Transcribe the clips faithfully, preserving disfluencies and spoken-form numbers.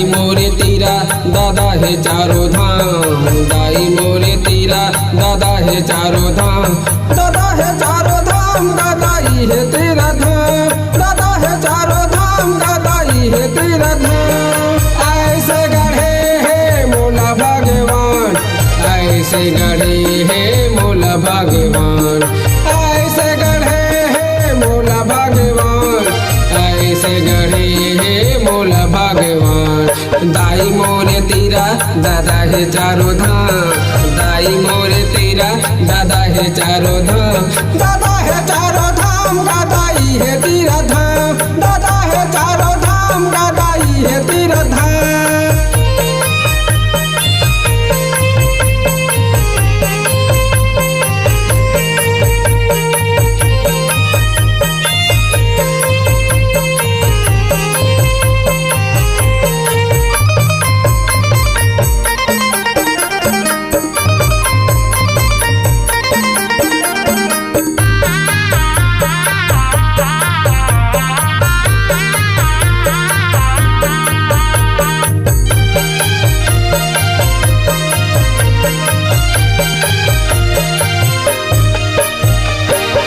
मोरे तीरा दादा हे चारों धाम, दाई मोरे तीरा दादा हे चारों धाम, दादा हे चारों धाम, दादाई हे तीरा धाम, दादा हे चारों धाम, दादाई हे तीरा धाम। ऐसे गढ़े हे मोला भगवान, ऐसे गढ़े हे मोला भगवान, ऐसे गढ़े हे मोला भगवान, ऐसे गढ़े हे मोला भगवान। दाई मोरे तीरा दादा हे चारों धाम, दाई मोरे तीरा दादा हे चारों धाम, दादा हे चारों धाम, दादाई हे तीरा धाम, दादा हे चारों धाम, दादाई हे तीरा धाम।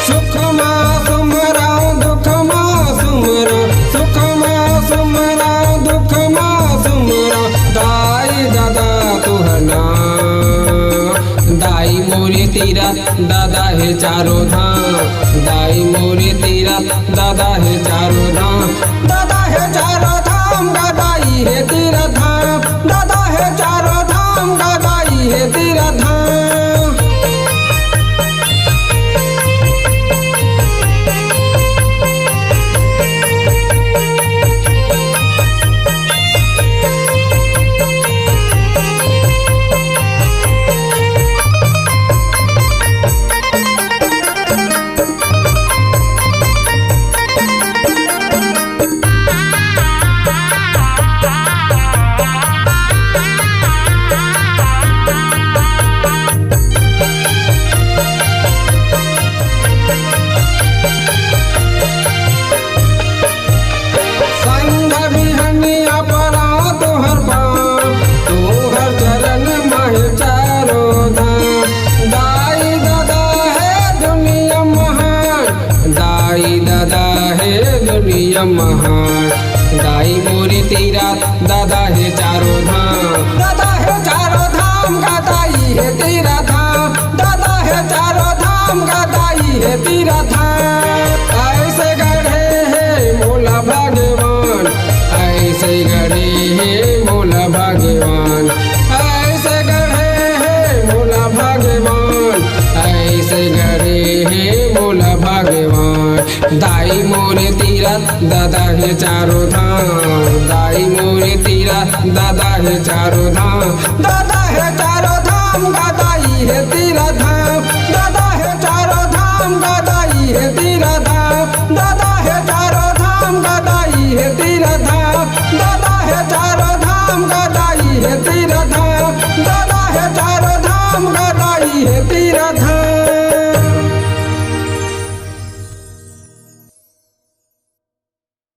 सुख मा सुमरा, दुख मा सुमरा, सुख मा सुमरा, दुख मा सुमरा, दाई दादा तुहर नाम। दाई मोरे तीरा दादा हे चारों धाम, दाई मोरे तीरा दादा हे चारों धाम, दादा हे चारों धाम, दादाई हे तीरा धाम, दादा हे चारों धाम, दादाई हे तीरा धाम। संझा बिहनिया परा तोहर पाँव, तोहर चरण माहे चारों धाम। दाई दादा हे दुनिया महान, दाई दादा हे दुनिया महान। दाई मोरे तीरा दादा हे चारों धाम, दादा हे चारों धाम, दादाई हे तीरा धाम, दादा हे चारों धाम, दादाई हे तीरा धाम। ऐसे गढ़े हे मोला भगवान, ऐसे गढ़े हे मोला भगवान, ऐसे गढ़े हे मोला भगवान, ऐसे गढ़े हे मोला भगवान। दाई मोरे तीरा दादा हे चारों धाम, दाई मोरे तीरा दादा हे चारों धाम, दादा हे चारों धाम, दादाई हे तीरा धाम।